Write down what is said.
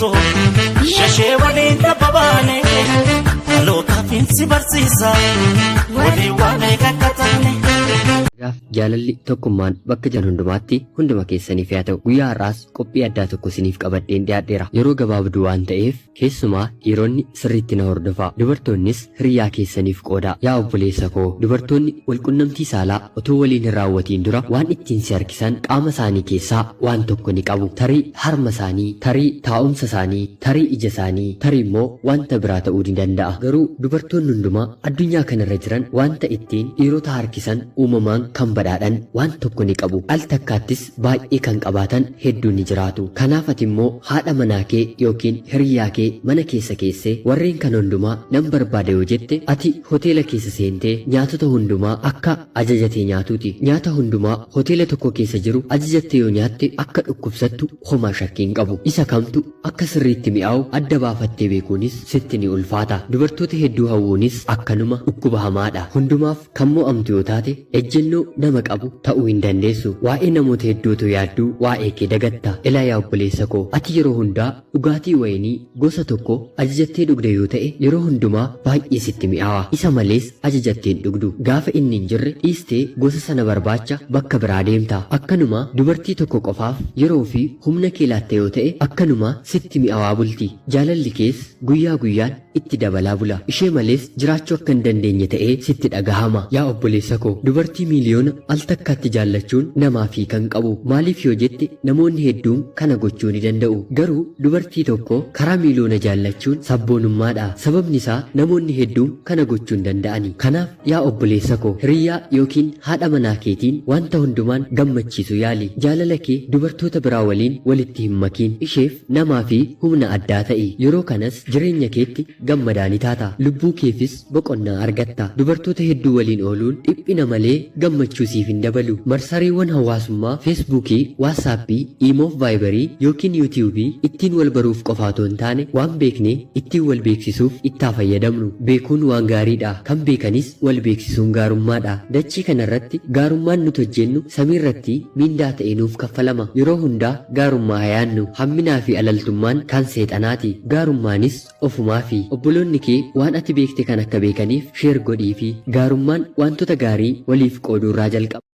barsiisu shashee waliin tabba baane dhalootaafin si barsiisa waliin waa meeqa akka taane. Nagaaf jaalalli tokkummaan bakka jiran hundumaatti hunduma keessaniif yaa ta'u. Guyyaa har'aas qophii addaa tokko isiniif qabadheen dhiyaadheera. Yeroo gabaabduu waan ta'eef Keessumaa dhiironni sirriitti na hordofaa. Dubartoonnis hiriyaa keessaniif qoodaa. Yaa obboleessa koo, dubartoonni walqunnamtii saalaa otoo waliin hin raawwatiin dura waan ittiin si harkisan qaama isaanii keessaa waan tokko ni qabu. Tarii harma isaanii, tarii taa'umsa isaanii, tarii ija isaanii, tarii immoo wanta biraa ta'uu ni danda'a. Garuu dubartoonni hundumaa addunyaa kanarra jiran wanta ittiin dhiirota harkisan uumamaan kan badhaadhan waan tokko ni qabu. Al takkaattis baay'ee kan qabaatan hedduun ni jiraatu. Kanaaf ati immoo haadha manaa kee yookiin hiriyyaa kee mana keessa keessee warreen kana hundumaa nan barbaada yoo jette ati hoteela keessa seentee nyaatota hundumaa akka ajajatee nyaatuuti. Nyaata hundumaa hoteela tokko keessa jiru ajajattee yoo nyaatte akka dhukkubsattu homaa shakkii hin qabu. Isa kamtu akka sirriitti mi'aawu adda baafattee beekuunis sitti ni ulfaata. Dubartoota hedduu hawwuunis akkanuma dhukkuba hamaadha. Hundumaaf kan mo'amtu yoo taate ejjennoo nama qabu ta'uu hin dandeessu. Waa'ee namoota hedduu otoo yaadduu waa'ee kee dagatta. Ilaa yaa obboleessa koo, ati yeroo hundaa dhugaatii wayinii gosa tokko ajajattee dhugda yoo ta'e yeroo hundumaa baay'ee sitti mi'aawa. Isa malees ajajattee hin dhugdu. Gaafa inni hin jirre dhiistee gosa sana barbaacha bakka biraa deemta. Akkanuma dubartii tokko qofaaf yeroo fi humna kee laatta yoo ta'e akkanuma sitti mi'awaa bulti. Jaalalli kees guyyaa guyyaan itti dabalaa bula. Ishee malees jiraachuu akka hin dandeenye ta'ee sitti dhagahama. Yaa obboleessa koo, dubartii miiliyoona al takkaatti jaallachuun namaaf hiika hin qabu. Maaliif yoo jette namoonni hedduun kana gochuu ni danda'u. Garuu dubartii tokko karaa miiliyoona jaallachuun sabboonummaadha. Sababni isaa namoonni hedduun kana gochuu hin danda'ani. Kanaaf yaa obboleessa koo, hiriyyaa yookiin haadha manaa keetiin wanta hundumaan gammachiisuu yaali. Jaalala kee dubartoota biraa waliin walitti hin makiin. Isheef namaa fi humna addaa ta'i. Yeroo kanas jireenya keetti gammadaa ni taata. Lubbuu keefis boqonnaa argatta. Dubartoota hedduu waliin ooluun dhiphina malee gammachuu siif hin dabalu. Marsariiwwan hawaasummaa Feesbuukii, Waatsaappii, Iimoof Vaayibarii yookiin Yuutiyuubii ittiin wal baruuf qofa otoo hin taane waan beekne ittiin wal beeksisuuf itti haa fayyadamnu. Beekuun waan gaariidha. Kan beekanis wal beeksisuun gaarummaadha. Dachii kanarratti gaarummaan nuti hojjennu samiirratti miindaa ta'ee nuuf kaffalama. Yeroo hundaa gaarummaa haa yaadnu. Hamminaa fi alaltummaan kan seexanaati. Gaarummaanis ofumaafi. Obboloonni kee waan ati beekte kan akka beekaniif share godhiifi. Gaarummaan waantota gaarii waliif qooduurraa jalqaba.